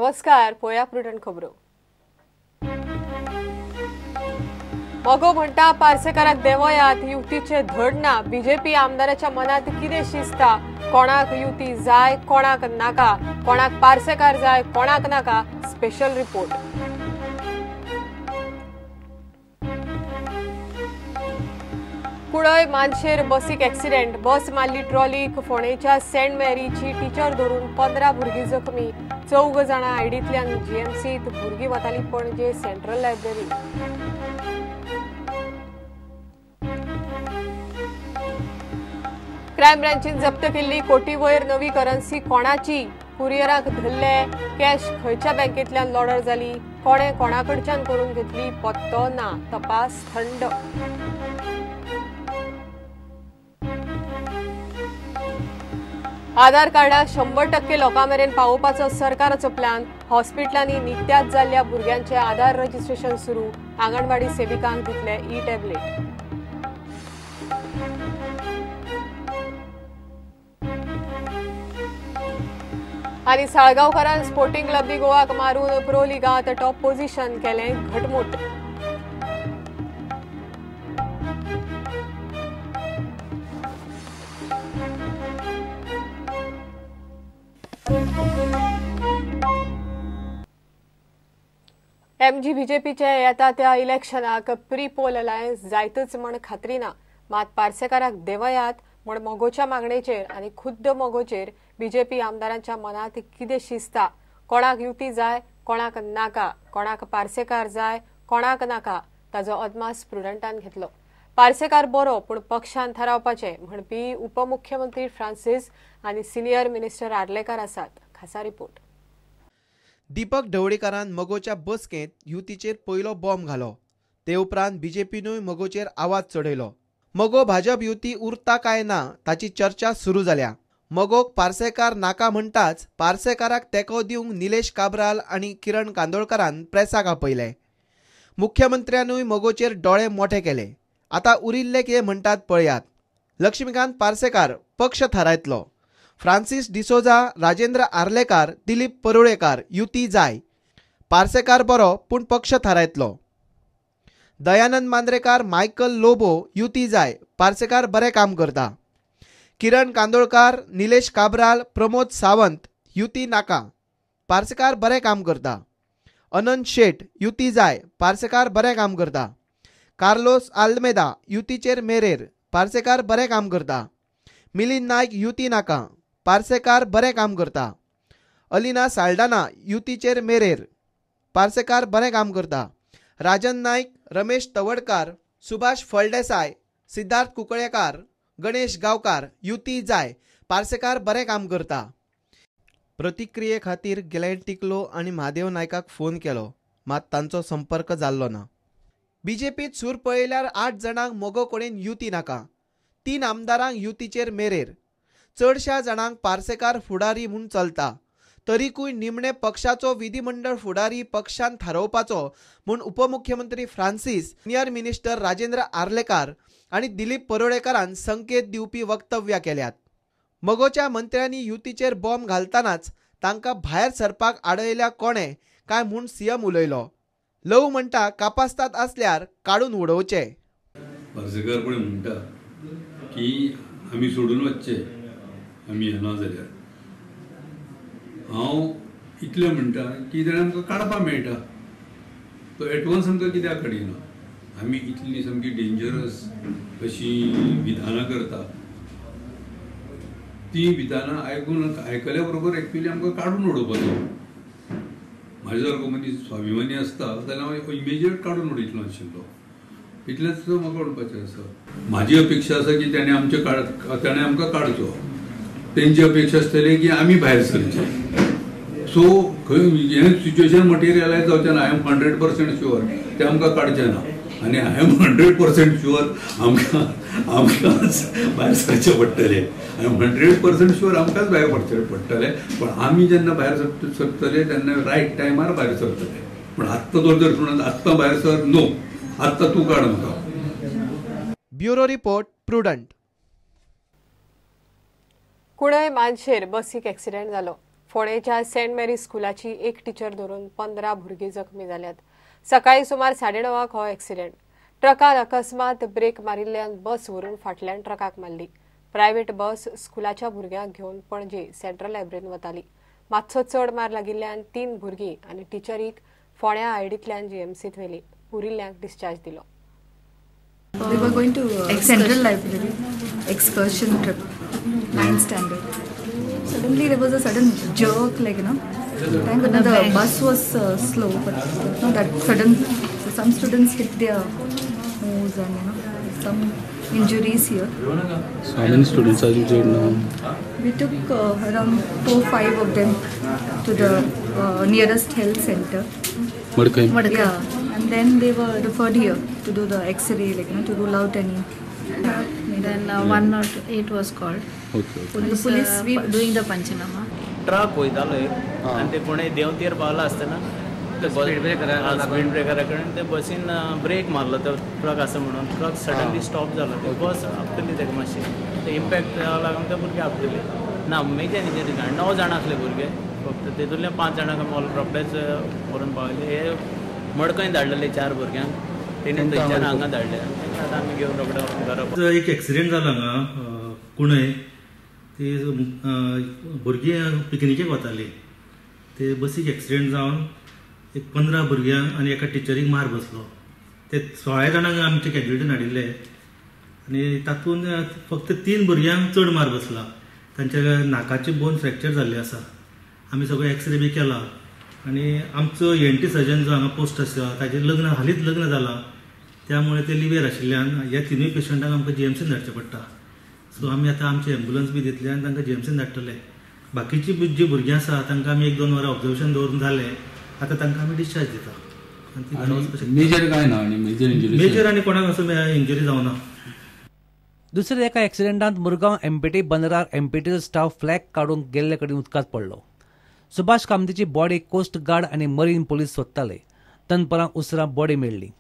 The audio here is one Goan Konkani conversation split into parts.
नमस्कार, पळया प्रुडंट खबरो. मगो म्हणटा पार्सेकाराक देवयात, युतीचे धड ना. बीजेपी आमदाराच्या मनात कितें शिजता? कोणाक युती जाय, कोणाक नाका, कोणाक पार्सेकार जाय, कोणाक नाका. Special report. Kulai Mansher बसीक एक्सिडेंट, बस मारली ट्रॉलीक. फोंडेच्या सेंट मेरीची टिचर धरून 15 भुरगीं जखमी, 4 जाणां आयडींतल्यान जीएमसीत, भुरगीं वताली पणजे सेंट्रल लायब्ररी. क्रायम ब्रांचीन जप्त केल्ली कोटी वयर नवी करन्सी कोणाची? कुरियराक धरले, कॅश खंयच्या बँकेंतल्यान लॉडर जाली, कोणे कोणाकडच्यान करून घेतली, पत्तो ना, तपास थंड. आधार कार्डा 100% लोकां मेरेन पावोवपाचो सरकाराचो प्लॅन. हॉस्पिटलांनी निकत्याच जाल्ल्या भुरग्यांचे आधार रजिस्ट्रेशन सुरू. आंगणवाडी सेविकांक दितले ई टॅबलेट. आनी साळगांवकारान स्पोर्टिंग क्लब दी गोवाक मारून प्रो लिगांत टॉप पोझिशन केलें घटमूट. एमजी बीजेपीचे येता त्या इलेक्शनाक प्री पोल अलायन्स जायतच म्हण खात्री ना. मात पार्सेकाराक देवयात म्हण मगोच्या मागणेचेर आनी खुद्द मगोचेर बीजेपी आमदारांच्या मनात कितें शिजता? कोणाक युती जाय, कोणाक नाका, कोणाक पार्सेकार जाय, कोणाक नाका, ताजो अदमास प्रुडंटान घेतलो. पार्सेकार बरो पूण पक्षान थारावपाचें म्हणपी उपमुख्यमंत्री फ्रांसीस आनी सिनियर मिनिस्टर आर्लेकार आसात. खासा रिपोर्ट. दीपक ढवळीकारान मगोच्या बसकेंत युतीचेर पयलो बॉम्ब घालो. ते उपरांत बीजेपीनूय मगोचेर आवाज चडयलो. मगो भाजप युती उरता काय ना ताची चर्चा सुरू जाल्या. मगोक पार्सेकार नाका म्हणटाच पार्सेकाराक तेंको दिवंक निलेश काब्राल आनी किरण कांदोळकारान प्रेसाक आपयले. मुख्यमंत्र्यानूय मगोचेर डोळे मोठे केले. आतां उरिल्ले कितें म्हणटात पळयात. लक्ष्मीकांत पार्सेकार पक्ष थारायतलो. फ्रांसीस डिसोजा, राजेंद्र आर्लेकार, दिलीप परुळेकार युती जाय. पार्सेकार बरो पूण पक्ष थारायतलो. दयानंद मांद्रेकार, मायकल लोबो युती जाय, पार्सेकार बरें काम करता. किरण कांदोळकार, निलेश काब्राल, प्रमोद सावंत युती नाका, पार्सेकार बरें काम करता. अनंत शेट युती जाय, पार्सेकार बरें काम करता. कार्लोस आल्मेदा युतीचेर मेरेर, पार्सेकार बरें काम करता. मिलिंद नायक युती नाका, पार्सेकार बरें काम करता. अलिना साल्डाना युतीचेर मेरेर, पार्सेकार बरें काम करता. राजन नायक, रमेश तवडकार, सुभाष फळदेसाय, सिद्धार्थ कुंकळेकार, गणेश गांवकार युती जाय, पार्सेकार बरें काम करता. प्रतिक्रिये खातीर ग्लॅन टिकलो आनी महादेव नायकाक फोन केलो, मात तांचो संपर्क जाल्लो ना. बीजेपीत सूर पळयल्यार 8 जाणांक मगो कडेन युती नाका, 3 आमदारांक युतीचेर मेरेर, चडश्या जाणांक पार्सेकार फुडारी म्हूण चलता. तरीकूय निमणे पक्षाचो विधिमंडळ फुडारी पक्षान थारोवपाचो म्हूण उपमुख्यमंत्री Francis, senior minister Rajendra Arlekar आनी दिलीप परुळेकारान संकेत दिवपी वक्तव्यां केल्यात. मगोच्या मंत्र्यांनी युतीचेर बॉम्ब घालतनाच तांकां भायर सरपाक आडयल्या कोणे काय म्हूण सीएम उलयलो. लव म्हणटा कापास्तात आसल्यार काडून उडोवचे. पार्सेकार कोणी म्हणटा की आमी सोडून वचचे, आमी येना जाल्यार. हांव इतलें म्हणटा की जाणें आमकां काडपाक मेळटा, तो एडवान्स आमकां कित्याक काडिना? आमी इतली सामकी डेंजरस अशी विधानां करता, ती विधानां आयकून आयकल्या बरोबर एक्चुअली आमकां काडून उडोवपाचो. म्हाज्या सारको मनीस स्वाभिमानी आसता जाल्यार हांव इमिजिएट काडून उडयतलो आशिल्लो. इतलेंच म्हाका म्हणपाचें आसा. म्हाजी अपेक्षा आसा की ताणें आमचें ताणें आमकां काडचो. तेंची अपेक्षा आसतली की आमी भायर सरचे. सो खंय हें सिच्युएशन मटेरियलायज जावचें ना. I am 100% sure तें आमकां काडचें ना आनी I am 100% sure आमकां आमकांच भायर सरचें पडटलें. I am 100% sure आमकांच भायर पडचें पडटलें. पण आमी जेन्ना भायर सरतले तेन्ना रायट टायमार भायर सरतले. पूण आत्तां जर म्हणून आत्तां भायर सर, नो, आत्तां तूं काड म्हाका. Bureau report, Prudent. Kulai Mansher बसीक एक्सिडेंट जालो. फोंडेच्या सेंट मेरी स्कुलाची एक टिचर धरून 15 भुरगीं जखमी जाल्यात. सकाळी सुमार 9:30 हो एक्सिडेंट. ट्रकान अकस्मात ब्रेक मारिल्ल्यान बस व्हरून फाटल्यान ट्रकाक मारली. प्रायव्हेट बस स्कुलाच्या भुरग्यांक घेवन पणजे सेंट्रल लायब्ररीन वताली. मातसो चड मार लागिल्ल्यान 3 भुरगीं आनी टिचरीक फोंड्या आयडींतल्यान जीएमसीत व्हेली. उरिल्ल्यांक डिस्चार्ज दिलो. We were going to Central Library excursion trip, 9th standard. Suddenly there was a sudden jerk, like, you know. Thank goodness the bus was slow, but you know, that sudden, so some students hit their nose and, you know, some injuries here. So how many students are injured now? We took around 4-5 of them to the nearest health center. Madkai. Yeah. And then they were referred here to do the X-ray, like, you know, to rule out any. Then 108 was called. Okay. Police, the police we doing the panchanama. Truck वयतालो एक आनी ते कोणें देंवतेर पावला आसतना स्पीड ब्रेकरा कडेन ते बसीन ब्रेक मारलो तो ट्रक आसा म्हणून. ट्रक सडनली स्टॉप जालो. ते बस आपटली ताका मातशी. ते इम्पॅक्ट लागून ते भुरगे आपटले ना. मेजर इंजरी जाण 9 जाणां आसले भुरगे फक्त. तेतूंतले 5 जाणांक आमी रोखडेच व्हरून पावयले. हे मडकय धाडलेले 4 भुरग्यांक तेणी थंयच्यान हांगा धाडले. आतां आमी घेवन रोखडो घरा. एक एक्सिडेंट जाला हांगा कुणय. ती भुरगीं पिकनिकेक वताली. ते बसीक एक्सिडेंट जावन एक 15 भुरग्यांक आनी एका टिचरीक मार बसलो. ते 16 जाणांक आमचे कॅज्युलिटीन हाडिल्ले आनी तातूंत फक्त 3 भुरग्यांक चड मार बसला. तांच्या नाकाचे बोन फ्रॅक्चर जाल्ले आसा. आमी सगळे एक्सरे बी केला आनी आमचो ENT surgeon जो हांगा पोस्ट आसा ताजें लग्न हालींच लग्न जालां, त्यामुळे ते लिवेर आशिल्ल्यान ह्या 3 पेशंटांक आमकां जीएमसीन धाडचें पडटा. सो आमी आतां आमची एम्बुलन्स बी दितले आनी तांकां जीएमसीन धाडटले. बाकीची जी भुरगीं आसा तांकां आमी 1-2 वरां ऑब्जर्वेशन दवरून जालें, आतां तांकां आमी डिस्चार्ज दिता. आनी मेजर कांय ना? आनी मेजर इंजरी मेजर आनी कोणाक असो इंजरी जावना. दुसऱ्या एका एक्सिडेंटांत मुरगांव एमपीटी बंदरार एमपीटीचो स्टाफ फ्लॅग काडूंक गेल्ले कडेन उदकांत पडलो. सुभाष कामतीची बॉडी कोस्ट गार्ड आनी मरीन पोलीस सोदताले. दनपरां उसरां बॉडी मेळ्ळी.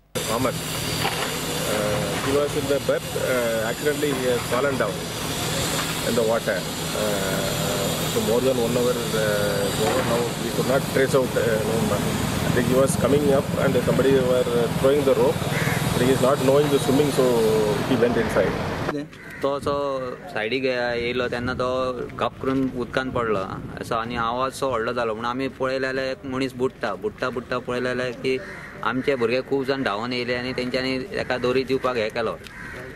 He was in the berth. Accidentally he has fallen down in the water. So more than 1 hour ago, now we could not trace out. I think he was coming up and somebody were throwing the rope. But he is not knowing the swimming, so he went inside. तो असो सायडीक येयलो तेन्ना तो घप करून उदकान पडलो असो आनी आवाज सो व्हडलो जालो म्हणून आमी पळयलें जाल्यार एक मनीस बुडटा बुडटा बुडटा पळयलें जाल्यार की आमचे भुरगे खूब जाण धांवन येयले आनी तेंच्यांनी ताका दोरी दिवपाक हें केलो.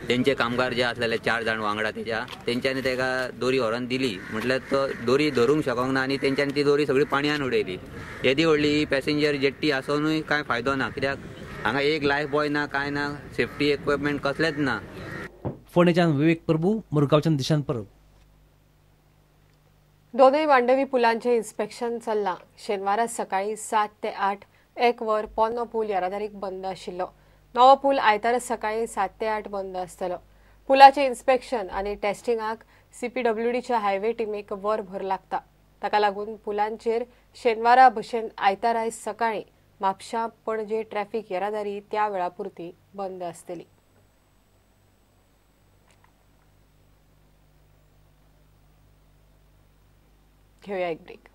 तेंचे कामगार जे आसलेले 4 जाण वांगडा तेच्या तेंच्यांनी ताका दोरी व्हरोन दिली. म्हटल्यार तो दोरी धरूंक शकोंक ना आनी तेंच्यांनी ती दोरी सगळी पाणयान उडयली. येदी व्हडली पॅसेंजर जेट्टी आसुनूय कांय फायदो ना, कित्याक हांगा एक लायफ बॉय ना, कांय ना, सेफ्टी इक्विपमेंट कसलेच ना. फोंडेच्यान विवेक प्रभू, मुरगांवच्यान दिशांत परब. दोनूय मांडवी पुलांचें इन्स्पेक्शन चल्लां. शेनवारा सकाळी 7 ते 8 एक वर पोन्नो पूल येरादारीक बंद आशिल्लो. नवो पूल आयतारा सकाळी 7 ते 8 बंद आसतलो. पुलाचें इन्स्पेक्शन आनी टेस्टिंगाक सीपीडब्ल्यूडीच्या हायवे टिमीक वरभर लागता. ताका लागून पुलांचेर शेनवारा भशेन आयतारा सकाळी म्हापशां पणजे ट्रॅफिक येरादारी त्या वेळा पुरती बंद आसतली. घेऊया एक ब्रेक.